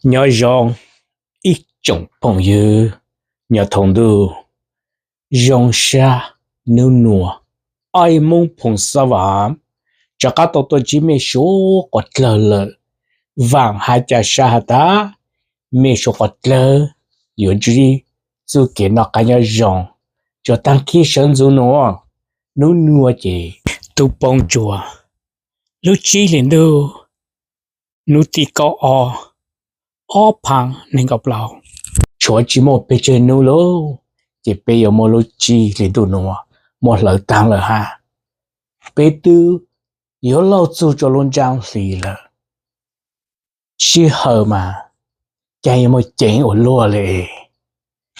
Nyob zoo ib tsoom phooj ywg nyob thoob ntuj, zoo sab nub nua, ob ib Hmoob phooj xab vam rov qab tau tuaj ntsib mej suav quas dlawg lawm. Vaam has ca sab has tas mej suav quas dlawg yuav ntsib txuj kev noj qab nyob zoo. Tsuas taag kib sawv ntxuv nuav, nub nua ces tub poob ntsuag lub tsib hlis ntuj, nub tim kaum ob, ob phaav neeg nkaum plaub. Tshuav tsi muaj peg tsawg nub lawm ces peb yuav muaj lub tsib hlis ntuj nuav muab hlawv taag lawm hab. Peb twb yuav laug txug rua lub ntsab hlis lawm. Sij hawm mas caag yuav muaj ceev ua luaj le.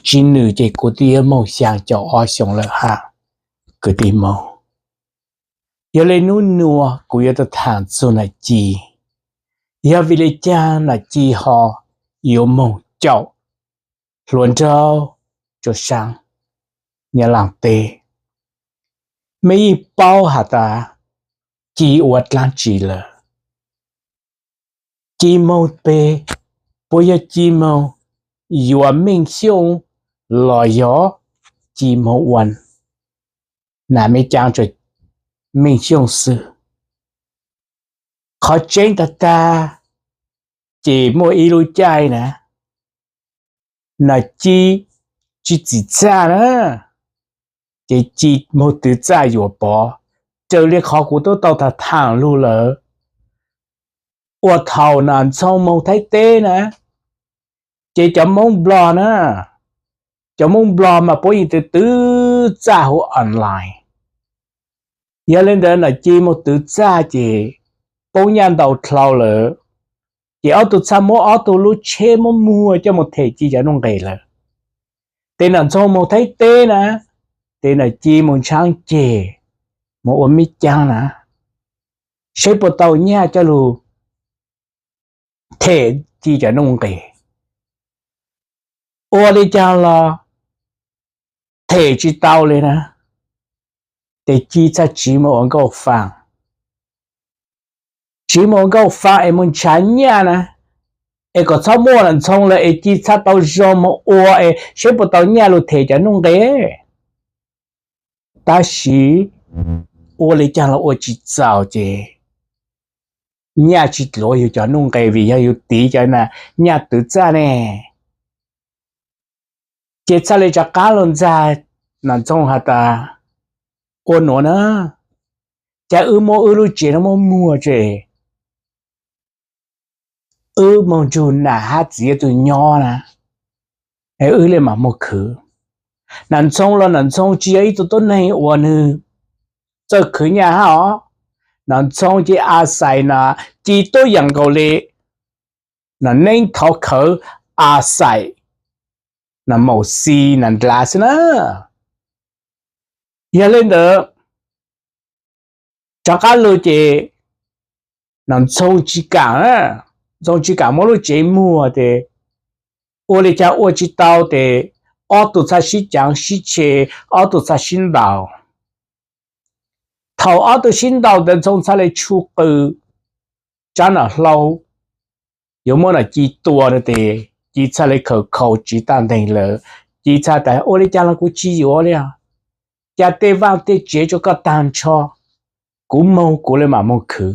Tsi nwm ces kuv twb yuav moog xyaa caum ob xyoo lawm hab kwv tij Moob. Yog le nub nua kuv yuav tau thaam txug Nam Ci, yog vim le caag Nam Ci ho yuav moog caum hluas nraug rua saab Nyab Laaj teb. Mej yeej paub has tas Ci ua dlaab tsi lawm. Ci moog peg, puas yog Ci moog yuav Meej Xyooj los yog Ci moog ua nam mej caab rua Meej Xyooj xwb? Qhov tseeb tag tag ces muaj ib lub caij na, Nam Ci tsi txim txaj na, ces Ci moog twv txaj yuam pov, raws le qhov kuv tub tau tau thaam lug lawm. Ua thaum Nam Ntxhoo moog Thaib teb na, ces cov Moob Nplog na, cov Moob Nplog mas puab yeej twv twv txaj huv online. Yog le ntawd Nam Ci moog twv txaj ces poob nyaj ntau dlhau lawm, ces ob tug txhaj muab ob tug lub tsheb muab muag coj moog them Ci cov nuj nqes lawm. Ces Nam Ntxhoo moog Thaib teb na, ces Nam Ci moog ntshaab ceg, moog ua meb caab na, seb puas tau nyaj coj lug them Ci cov nuj nqes. Ua le caag los them tsi tau le na, ces Ci txhaj tsiv moog ua nkauj faam. Tsiv moog ua nkauj faam es moog nrhav nyaj na, es kom txhob muaj Nam Ntxhoo lawm es Ci txhaj tau zoo moog ua es seb puas tau nyaj lug them cov nuj nqes. Tab sis ua le caag los ua tsi txaus ces nyaj tsi dluav yug cov nuj nqes vim yog yug tiv cov nyaj twv txaj ne. Ces txhaj le rov qaab lug ntxag Nam Ntxhoo has tas, ua nuav na, ca wb muab wb lub tsev nuav muab muag tso, wb moog nrug nam hab txiv wb tug nyob na, wb le maam moog khwv. Nam Ntxhoo los Nam Ntxhoo tsi yog ib tug tuab neeg uas nwg txawj khwv nyaj hab os. Nam Ntxhoo ces a xais na, Ci tuab yaam nkaus le nam neeb thov khawv a xais na, maum xis na, ndlav xwb na. Yog le ntawd, rov qaab lug ces Nam Ntxhoo tsi kaam, Ntxhoo tsi kaam muab lub tsev muag ces ua le caag ua tsi tau ces ob tug txhaj sib caav sib tshe, ob tug txhaj sib ntaus. Thaum ob tug sib ntaus ntawd Ntxhoo txhaj le tshu qw tsab nam hlau yuav muab nam Ci tua no ces Ci txhaj le khaws khau tsiv taag nteeg lawm. Ci txhaj tas ua le caag los kuv tsi yuav le, ca tej vaaj tej tsev rua koj taag nrho, kuv moog kuv le maam moog khwv.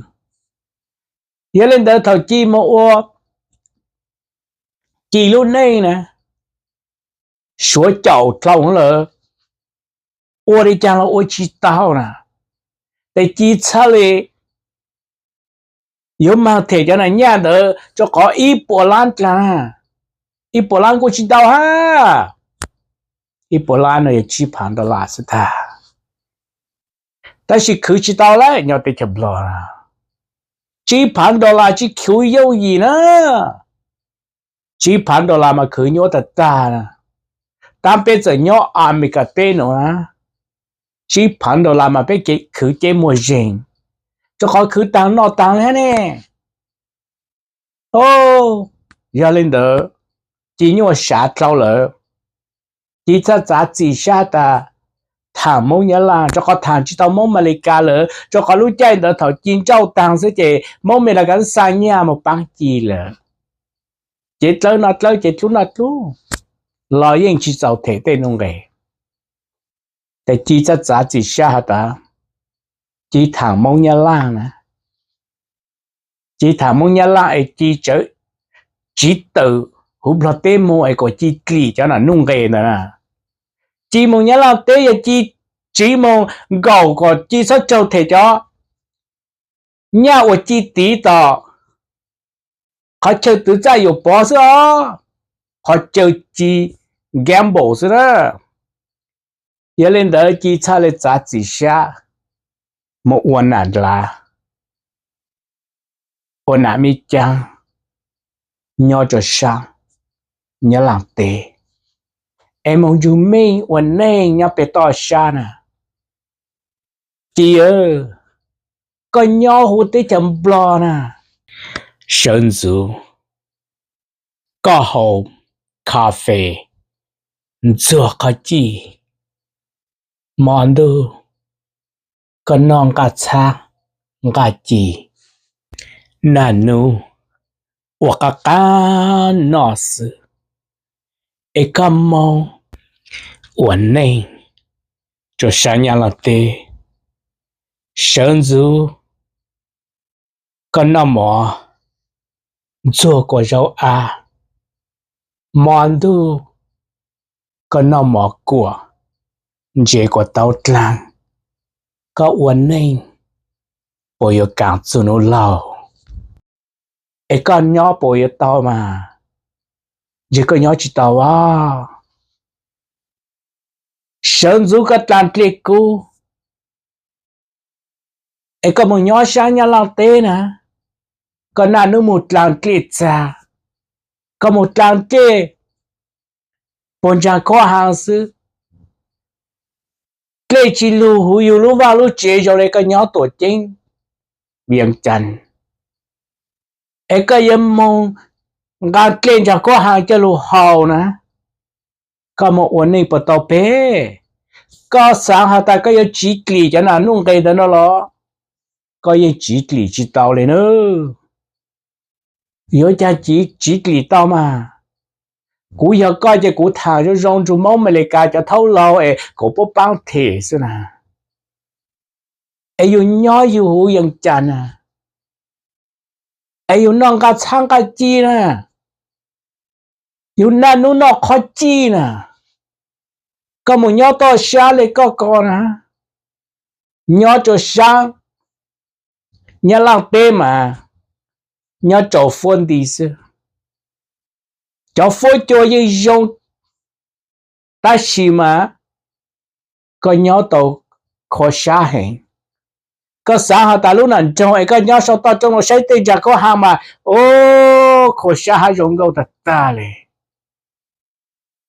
Yog le ntawd thaum Ci moog ua Ci lub neej na, suav caum dlhau lawm, ua le caag los ua tsi tau na, ces Ci txhaj le yuav moog them cov nam nyaj ntawd rua qhov ib puas lab dlaag, ib puas lab kuj tsi ntau hab. Ib puas lab no yog tsib phaav dollar xwb tag. Tab sis khwv tsi tau lawm nyob teb chaws Nplog, tsib phaav dollar tsi khwv yooj yim na. Tsib phaav dollar mas khwv nyuaj tag tag na. Tab peb txawm nyob Amelikas teb nuav, tsib phaav dollar mas peb khwv ceb muaj zeeg, rua qhov khwv taag noj taag le hab ne. Yog le ntawd, Ci nyuaj sav dlhau lawm. Ci txhaj txav txim sab tas thaam Moob Nyab Laaj, rua qhov thaam tsi tau Moob Amelikas lawm, rua qhov lub caij ntawd thaum Ci nrauj taag xwb ces Moob Amelikas xaa nyaj moog paab Ci lawm. cev dlawb no dlawb, cev dlub no dlub, los yeej tsis txaus them tej nuj nqes. Ces Ci txawm txav txim sab has tas, Ci tham Hmoob Nyab Laj na, Ci tham Hmoob Nyab Laj es Ci tseem tsiv tawm huv Nplog teb mus es kom Ci dlim cov nam nuj nqes ntawd na. Ci mus Nyab Laj teb yog Ci tsiv mus nkaum kom Ci txhob raug them cov nyaj uas Ci tiv tom qhov chaw twv txaj yuam pov xwb os, qhov chaw Ci gamble xwb na. Yog li ntawd Ci txhaj li txav txim sab mus ua nam nlav, ua nam mib caab nyob rua sab Nyab Laj teb, es moog nrug meej ua neej nyob peg toj sab na. Ci, koj nyob huv teb chaws Nplog na, sawv ntxuv koj haus coffee ntxuag qhov cij, hmo ntuj koj noj nqaj txhab nqaj ci, naj nub ua qab qab noj xwb, es koj moog ua neej rua sab Nyab Laj teb, sawv ntxuv koj noj mov ntxuag kua zaub ab, hmo ntuj koj noj mov kuam ntse kua taub dlaag, koj ua neej puas yuav kaam txug nub laug? Es koj nyob puas yuav tau mas? Ntshe koj nyob tsis tau as. Sawv ntxuv koj dlaag dlej kub, es koj moog nyob sab Nyab Laj teb na, koj naj nub moog dlaag dlej txag, koj moog dlaag dlej puag ntsaag khaub haav xwb. Dlej tsi lug huv yug lub vaaj lub tsev zoo le koj nyob Tuam Ceeb, Vias Cas, es koj yuav moog nqaa dlej ntsaag khaub haav coj lug haus na, koj moog ua neej puas tau peb? Koj xaav has tas koj yuav tsiv dlim cov nam nuj nqes ntawd no los? Koj yeej tsiv dlim tsis tau li nawb. Yuav caag tsiv dlim tau mas? Kuv yog koj ces kuv thaam zoo zoo nrug Moob Amelikas cov thaub laug es kuv puab paab them xwb na. Es yug nyob yug huv Vias Cas na, es yug noj nqaj txhab nqaj ci na, yug naj nub noj qhov cij na, koj moog nyob toj sab le koj ko na, nyob rua sab Nyab Laj teb mas nyob rau fuab nti xwb. Cov fuab cua yeej zoo, tab sis mas koj nyob tau khuv sab heev. Koj xaav has tas lub nam nroog es koj nyob sau toj roob los saib tej ntsaag khaub haav mas, o, khuv sab hab zoo nkauj tag tag le.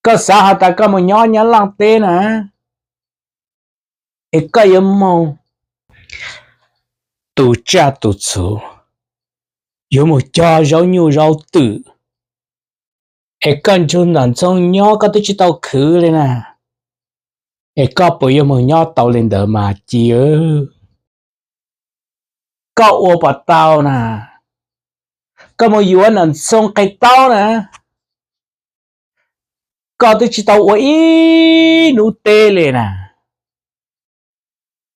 Koj xaav has tas koj moog nyob Nyab Laj teb na, es koj yuav moog tu tsaj tu txhu, yuav moog cog zaub nyuj zaub twm, es koj nrug nam ntxoog nyob koj twb tsis tau khwv le na, es koj puas yuav moog nyob tau le ntawd mas Ci? Koj ua puas tau na? Koj moog yuav nam ntxoog qe taub na, koj twb tsis tau ua ib nub teb le na,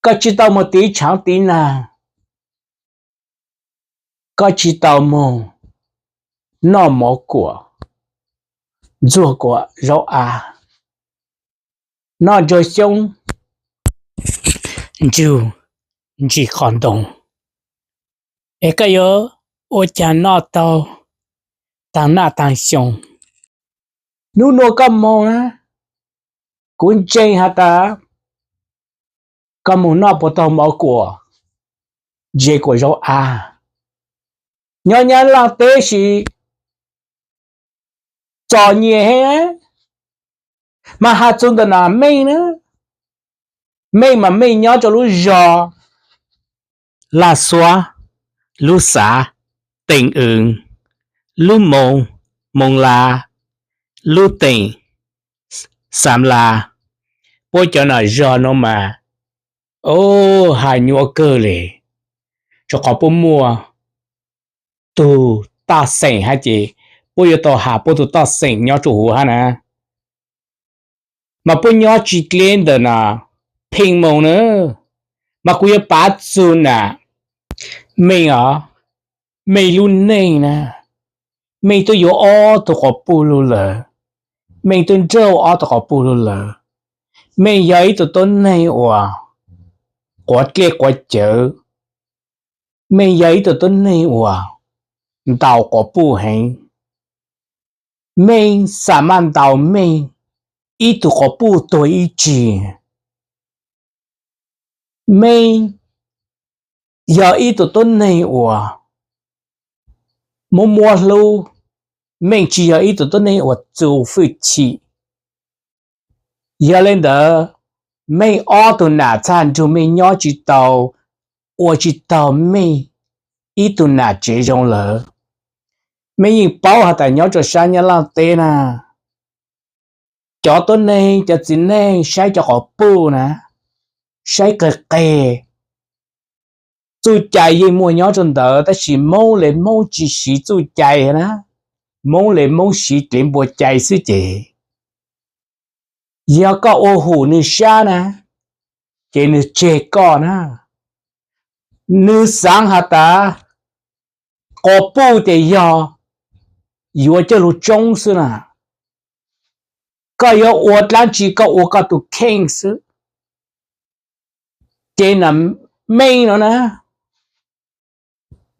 koj tsis tau moog tiv tshaav tiv naag, koj tsis tau moog noj mov kuam, ntxuag kua zaub av, noj ntsuag xyoob, ntsug ntsis qhov ntoo, es koj yuav ua caag noj tau taag naj taag xyoo? Nub nua koj moog na, kuv ntseeg has tas koj moog noj puas taug mov kuam, ntse kua zaub av. Nyob Nyab Laj teb sis txom nyem heev, mas has txug ntawm nam meej na, meej mas meej nyob rau lub zog Laj Xuab, lub xav Teem Wv, lub moo Moo Las, lub teem Xam Las, puab cov nam zog nuav mas, o, has nyuaj kawg le, rua qhov puab muaj tug taj xeem hab ces puab yuav tau has puab tus toj xeem nyob rua huv hab na. Mas puab nyob tsi dleb ntawm na Pheej Moo na, mas kuv yuav pav txug na Meej os, Meej lub neej na, Meej twb yuav ob tug quas puj lug lawm, Meej twb nrauj ob tug quas puj lug lawm. Meej yog ib tug tuab neeg uas quav dlej quav cawv, Meej yog ib tug tuab neeg uas ntaus quas puj heev. Meej xam maj ntaus Meej ib tug quas puj tuag ib tsig. Meej yog ib tug tuab neeg uas muab muab hlub, Meej tsi yog ib tug tuab neeg uas txu fwj chim. Yog le ntawd, Meej ob tug nam txhaj nrug Meej nyob tsi tau, ua tsi taug Meej ib tug nam tsev zoo lawm. Meej yeej paub has tas nyob rua sab Nyab Laaj teb na, cov tuab neeg cov txiv neej saib cov quas puj na, saib qeg qeg. Txuj cai yeej muaj nyob rua ntawd tab sis Moob le Moob tsi siv txuj cai na, Moob le Moob siv dlev npua cai xwb ces yog koj ua hum nwg sab na, ces nwg tseg koj na. Nwg xaav has tas quas puj ces yog yuav coj lug tsoob xwb na, koj yuav ua dlaab tsi koj ua koj tug kheej xwb. Ces na Meej no na,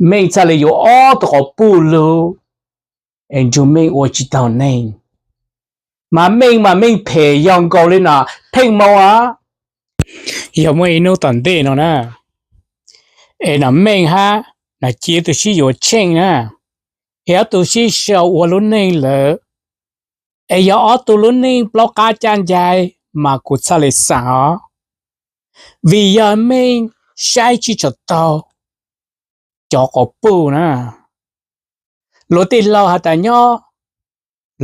Meej txhaj le yuav ob tug quas puj lug es nrug Meej ua tsi taug neeg. Mas Meej mas Meej phem yog nkaus le na Pheej Moo os. Yog muaj ib nub tom ntej no na, es na Meej hab na Civ tug sib yuav tsheej na, es ob tug sib sau ua lub neej lawm, es yog ob tug lub neej plaub qab caj ncai, mas kuv txhaj le xaav os, vim yog Meej saib tsi tshua taug cov quas puj na. Luag tej laug has tas nyob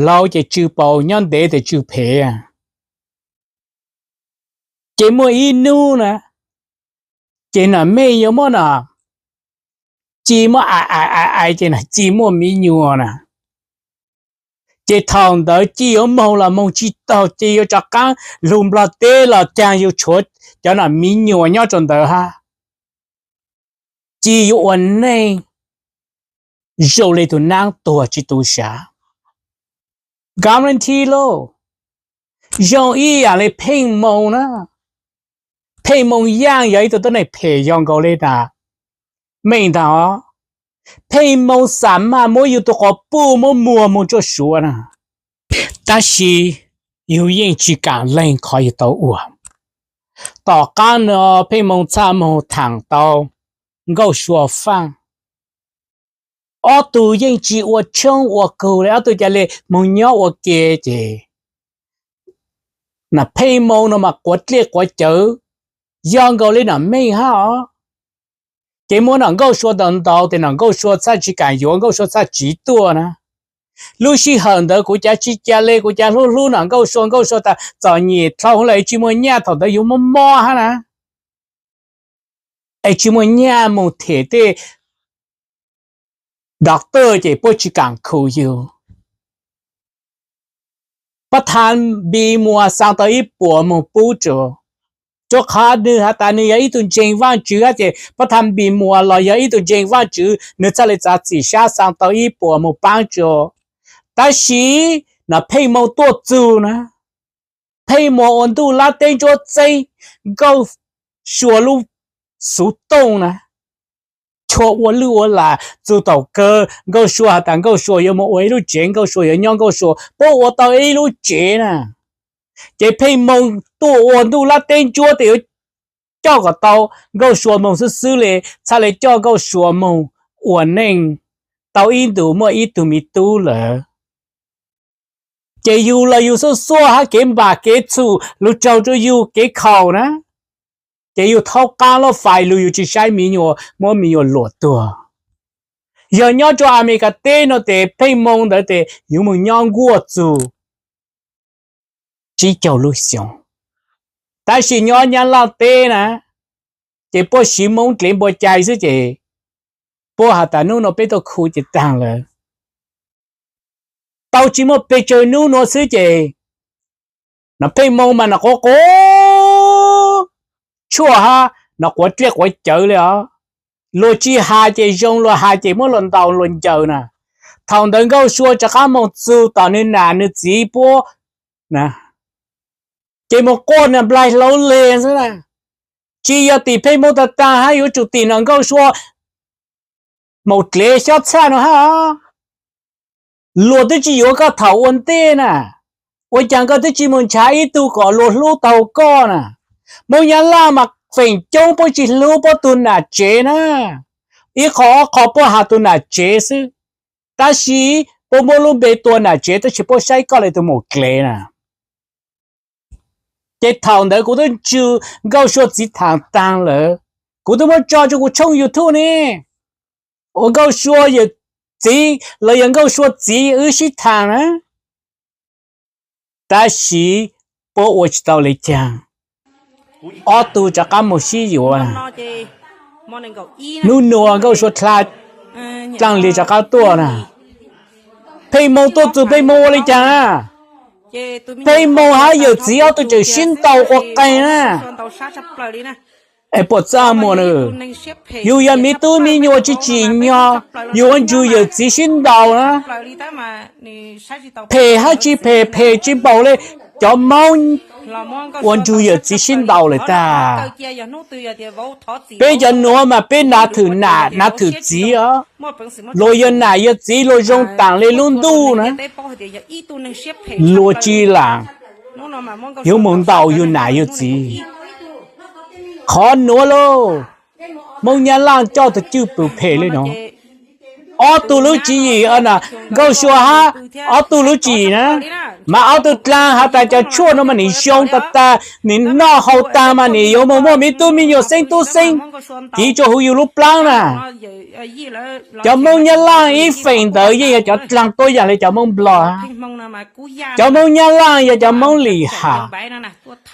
laug ces tsw paus, nyob ntev tes tsw phem. Ces muaj ib nub na, ces na Meej yuav muab na Ci muab ais ais ais ais ces na Ci muaj miv nyuas na. Ces thaum ntawd Ci yuav moog los moog tsi taug, Ci yuav rov qaab lug Nplog teb los caag yug tshuav cov na miv nyuas nyob rua ntawd hab. Ci yuav ua neej zoo le tug naab tuag tsi tu sav. Guarantee lauj, zoo ib yaam le Pheej Moo na. Pheej Moo yaaj yog ib tug tuab neeg phem yog nkaus le na Meej ntag. Pheej Moo xam maj muab yug tug quas puj muab muag moog rua Suav na, tab sis yug yeej tsi kaam leej qhov yug tau ua. Tom qaab no Pheej Moo txhaj moog thaam tau Nkauj Sua faaj. Ob tug yeej tsi ua tshoob ua kug le, ob tug ca le moog nyob ua ke ces na Pheej Moo no mas quav dlej quav cawv yog nkaus le na Meej hab os. Ces muab na Nkauj Sua ntaus ntaus tes na Nkauj Sua txhaj tsi kaam yuav, Nkauj Sua txhaj tsiv tuaj na. Lub sij hawm ntawd kuv cav tsi ca le kuv cav hlub hlub na Nkauj Sua, Nkauj Sua tas txom nyem dlhau hwv lawm es tsi muaj nyaj, thaum ntawd yug mob mob hab na, es tsi muaj nyaj moog them tej doctor ces puab tsi kaam khu yug. Pab Tha Npis Muas xaa tau ib puas moog pub rua, rua qhov nwg has tas nwg yog ib tug ntseeg Vaajtswv hab ces Pab Tha Npis Muas los yog ib tug ntseeg Vaajtswv, nwg txhaj le txav txim sab xaa tau ib puas moog paab rua. Tab sis na Pheej Moo tuaj txug na, Pheej Moo ua ntuj lab teb ntsuab txeeb Nkauj Sua lub xuv tooj na, chua ua lwj ua lam txug thaum kawg Nkauj Sua has tas Nkauj Sua yuav moog ua ib lub tsev, Nkauj Sua yuav nyob Nkauj Sua, puab ua tau ib lub tsev na. Ces Pheej Moo tuaj ua ntuj lab teb ntsuab tes yuav coj kom tau Nkauj Sua moog xwb xwb le, txhaj le coj Nkauj Sua moog ua neej tau ib ntus muaj ib tug miv tub lawm. Ces yug los yug xuaj xuaj hab kev npam kev txhum lug raug rua yug kev khaum na. Ces yug thaub qaab lub fais lug yug tsi saib miv nyuas, muab miv nyuas luam tuag. Yog nyob rua Amelikas teb no tes Pheej Moo ntawd tes yug moog nyob nkuaj txug tsib caug lub xyoo. Tab sis nyob Nyab Laj teb na, ces puab siv Moob dlev npua cai xwb ces puab has tas nub no peb tuaj khu ces taag lawm. tau tsis muaj pes tsawg hnub nuav xwb ces Nom Pheej Hmoo mas nom quav quav tshuaj hab nom quav dlej quav cawv li os. Luag tsis has ces zoo, luag has ces muab luag ntaus luag ncaws na. Thaum ntawd Nkauj Sua rov qab moog txug tom nwg nam nwg txiv puab, ces moog quaj nplaig hlauv leg xwb na. Tsis yog tim Pheej Hmoo taag taag hab yuav tsum tim nom Nkauj Sua maum dlev xyob txhaj nuav hab. Luag twb tsis yuav koj thaum ua ntej na, ua caag koj twb tsis moog nrhav ib tug kom luag hlub tau koj na? Moob Nyab Laaj mas feem coob puab tsis hlub puab tug nam tsev na. Ib qho ob qho puab has tug nam tsev xwb, tab sis puab muab lub npe tua nam tsev tab sis puab saib koj le tug maum dlev na. Ces thaum ntawd kuv twb ntsib Nkauj Sua txiv thaam taag lawm, kuv twb muab tso rua kuv tshooj YouTube ne, uas Nkauj Sua yawm txiv los yog Nkauj Sua txiv wb sib thaam na. Tab sis puab ua tsis tau le caag, ob tug rov qab moog sib yuav. Nub nuav Nkauj Sua dlaa dlaag li rov qab tuaj na. Pheej Hmoo tuaj txug Pheej Hmoo ua le caag na? Pheej Hmoo hab yawm txiv ob tug tseem sib ntaus quas qeeg na. Es puas txaj muag na, yug yog miv tub miv nyuas tsis tsim nyog yug ua ntsug yawm txiv sib ntaus na. Phem hab tsis phem, phem tsis npaum le cov Moob ua ntsug yawm txiv sib ntaus lawm tag. Peb cov nuav mas peb nav thwm nam nav thwm txiv os. Luag yog nam yog txiv luag zoo taam le lub ntuj na. Luag tsis laam yuav moog ntaus yug nam yug txiv. Qhov nuav lauj, Moob Nyab Laaj coj tug cwj pwm phem le nuav. Ob tug lub tswv yim na, Nkauj Sua hab ob tug lub tswv yim na, mas ob tug dlaag has tas cov tshuaj nuav mas nim zoo tag tag, nim noj haus tag mas nim yuav moog muaj miv tub miv nyuas xeeb tub xeeb kiv rua huv yug lub plaab na. Cov Moob Nyab Laaj ib feem ntawd yeej yog cov dlaag tuab yaam le cov Moob Nplog. Cov Moob Nyab Laaj yog cov Moob Lim Ham.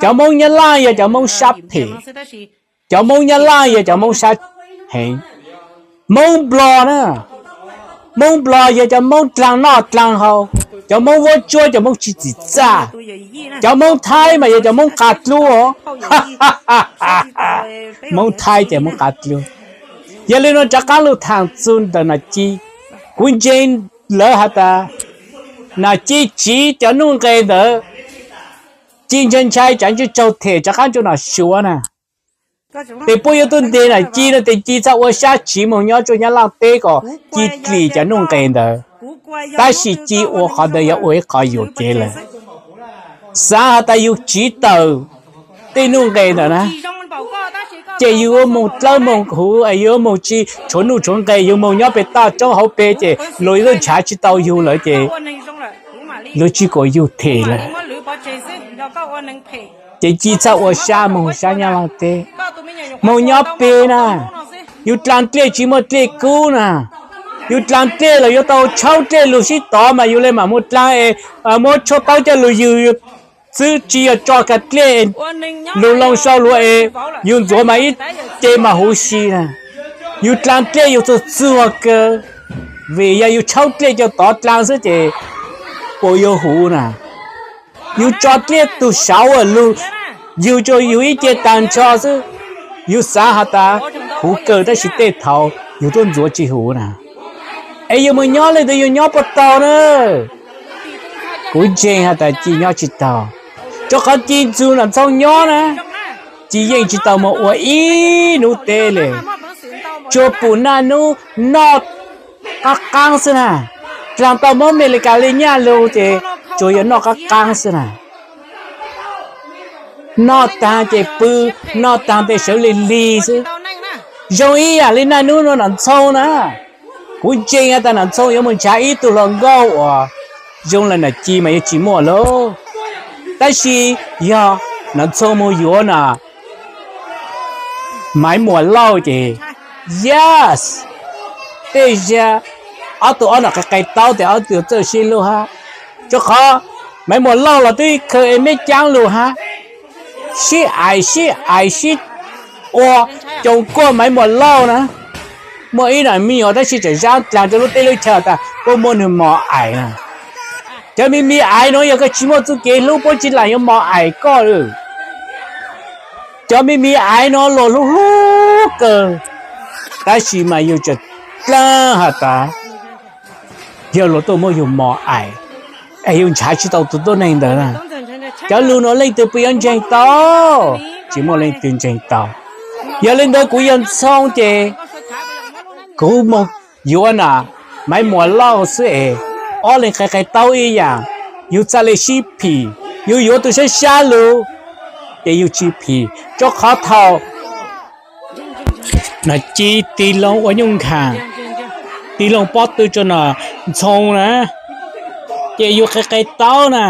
Cov Moob Nyab Laaj yog cov Moob sab phem. Cov Moob Nyab Laaj yog cov Moob sab heev. Moob Nplog na, Moob Nplog yog cov Moob dlaag noj dlaag haus, cov Moob vuab tsuab, cov Moob tsis txim txaj. Cov Moob Thaib mas yog cov Moob qas dlub. Moob Thaib ces Moob qas dlub. Yog li no rov qaab lug thaam txug ntawm Nam Ci, kuv ntseeg lawv has tas Nam Ci tsiv cov nuj nqes ntawd, Ci ntshai ntshai tsam ntshe raug them rov qaab rua Nam Suav na. Tes puab yuav tuaj nteg Nam Ci no tes Ci txhaj ua sab tsiv moog nyob rua Nyab Laaj teb kom Ci dlim cov nuj nqes ntawd. Tab sis Ci ua qhov ntawd yog ua ib qhov yuam kev lawm. Xaav has tas yug tsiv tawm tej nuj nqes ntawd na, ces yug yuav moog dlawb moog huv, yug yuav moog tsi tshuav nuj tshuav nqes, yug moog nyob peg toj roob hauv peg ces luag yuav nrhav tsi tau yug lawm ces luag tsi kuas yug them lawm. Ces Ci txhaj ua sab moog sab Nyab Laaj teb, moog nyob peg na. Yug dlaag dlej tsi muaj dlej kub na, yug dlaag dlej los yuav tau tshaub dlej lug sib tov mas yug le maam moog dlaag es muab tshuaj taub coj lug ywg xwb, tsi yog tso kag dlej lug loo sau lug es yug ntxuav mas ib ce mas huv si na. Yug dlaag dlej yug txuag txuag kawg, vim yog yug tshaub dlej coj tov dlaag xwb ces puas yuav huv na. Yug tso dlej tug sauv lug ywg rua yug ib ce taag nrho xwb, yug xaav has tas huv kawg tab sis tej thaud yug tuaj ntxuav tsi huv na. Es yug moog nyob le ntawd yug nyob puas tau na? Kuv ntseeg has tas Ci nyob tsi tau, rua qhov Ci txug Nam Ntxhoo nyob na, Ci yeej tsi tau moog ua ib nub teb le, tsuas pum naj nub noj qaab qaab xwb na. Dlaag tau Moob Amelikas le nyaj lug ces tsuas yog noj qaab qaab xwb na. Noj taag ces pw, noj taag tes sawv lig lig xwb. Zoo ib yaam le naj nub nuav Nam Ntxhoo na. Kuv ntseeg has tas Nam Ntxhoo yuav moog nrhav ib tug hluas nkauj uas zoo le Nam Ci mas yuav tsi muaj lauj. Tab sis yog Nam Ntxhoo moog yuav na Maiv Muas Lauj ces, yes, tej zag ob tug ob nom qes qes taub tes ob tug txawj sib hlub hab. Rua qhov Maiv Muas Lauj los twb khaws es meb caab lug hab, sib aim sib aim sib ua, coos kuaj Maiv Muas Lauj na. Muaj ib nam me nyuam tab sis tseem zaab dlaag rua lub teb lub chaw tas puab muab nwg mos aim na. Cov me me aiv no yog koj tsis muaj txuj kev hlub puab tsis lam yuav mos aim koj. Cov me me aiv no luag hlub hlub kawg, tab sis mas yus tseem dlaab has tas yog luag tuaj muab yus mos aim, es yus nrhav tsis tau tus tuab neeg ntawd na. Cov lug no leej twg puas yuav ntseeg tau? Tsis muaj leej twg ntseeg tau. Yog li ntawd kuv yog Ntxhoo ces kuv moog yuav na, Maiv Muas Lauj xwb es ob leeg qe qe taub ib yaam, yus txhaj le sib phim. Yus yuav tus sab sab lug ces yus tsis phim, rua qhov thaum Nom Ci tig loo ua nyuj nkhaam, tig loo pob tw rua Nom Ntxhoo na, ces yus qe qe taub na,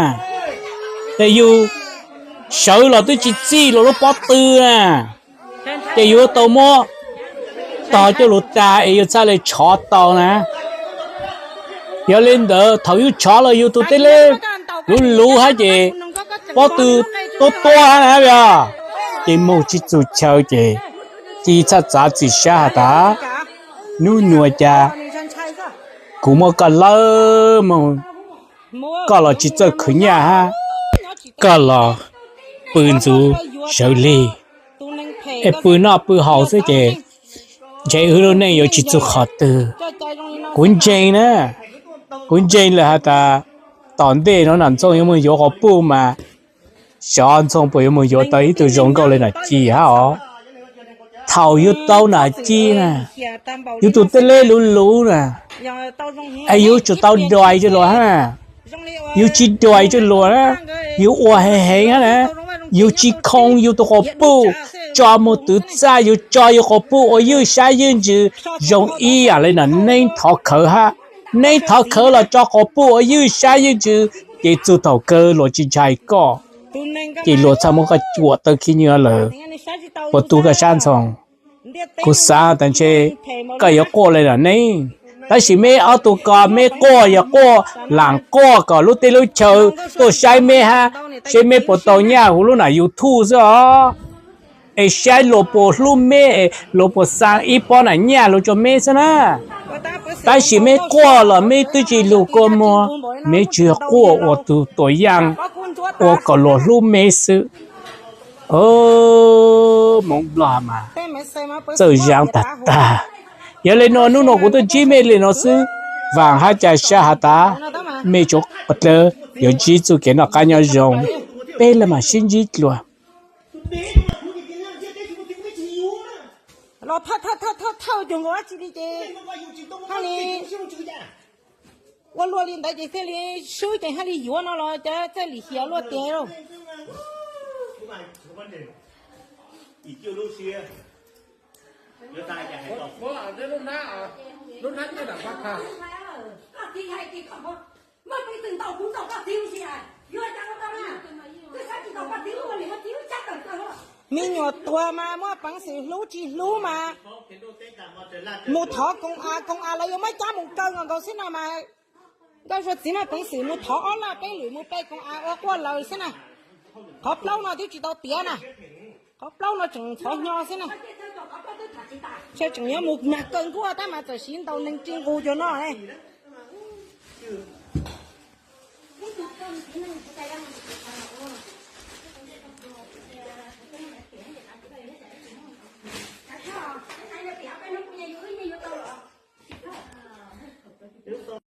ces yus sawv los twb tsis txij luag lub pob tw na, ces yus yuav tau muab tog coj lug tas es yus txhaj le tshov tau na. Yog li ntawd thaum yus tshov los yus tus teb leb luv luv hab ces pob tw tuab tuab hab na, ces moog tsis txug chaw ces Ci txhaj txav txim sab has tas, nub nua cas kuv muab koj lawb moog, koj los tsis txawj khwv nyaj hab, koj los pw ntxuv sawv lig es pw noj pw haus xwb ces ntshe wb lub neej yuav tsis txug qhov twg. Kuv ntseeg na, kuv ntseeg lawm has tas tom ntej no Nom Ntxhoo yuav moog yuav quas puj mas, xyov Ntxhoo puas yuav moog yuav tau ib tug zoo nkauj le Nom Ci hab os. Thaum yug tau Nom Ci na, yug tus teb leb luv luv na, es yug tsum tau dais rua luag hab na. Yug tsis dais rua luag na, yug ua heev heev hab na, yug tsis khoo yug tus quas puj, tso moog twv txaj, yug tso yug quas puj ua ywj sab ywj ntsws zoo ib yaam le Nom Neeb thov khawv hab. Neeb thov khawv los tso quas puj ua ywj sab ywj ntsws, ces txug thaum kawg luag tsis ntshai koj, ces luag txhaj muab koj cuam tawm khib nyiab lawm. Puas tu koj sab Ntxhoo? Kuv xaav tas ntshe koj yuav quaj le Nom Neeb, tab sis meb ob tug ko meb quaj yog quaj laam quaj kom lub teb lub chaw tuaj saib meb hab, saib meb puas tau nyaj huv lub nam YouTube xwb os. Es saib luag puas hlub meb es luag puas xaa ib pob nam nyaj lug rua meb xwb na. Tab sis meb quaj los meb twb tsis lug kua muag, meb tsuas yog quaj ua tug tuam yaaj ua kom luag hlub meb xwb. Hmoob Nplog mas txawj zaav tag tag. Yog le nuav nub nua kuv tuaj ntsib mej le nuav xwb, vaam hab ca sab has tas mej tsuav qhov dlawb yuav ntsib txuj kev noj qaab nyob zoo, peb le maam sib ntsib dlua. Los thawj thawj thawj thawj thawj cuag nkaus dab tsi li ces hab li ua luaj li ntawd ces thiaj li swb ces hab li yuav no los cov txawj lim hiam luaj tiag lauj. Me nyuam tuag mas muaj peev xwm hlub tsis hlub mas mus thov koom av, koom av lawv yuav muab cab mus kaw nkaus nkaus xwb no mas. Nkauj Suav txiv muaj peev xwm mus thov ob laj peb lwm mus pe koom av ua quaj lawm xwb na. Qhov plaub no twb tsis tau tiav na, qhov plaub no tseem ntxhov hnyo xwb na. Ntshe tseem yuav mus mag kaw nkuaj tab mas txawm siv ntaus neeg ri nqus cuag no.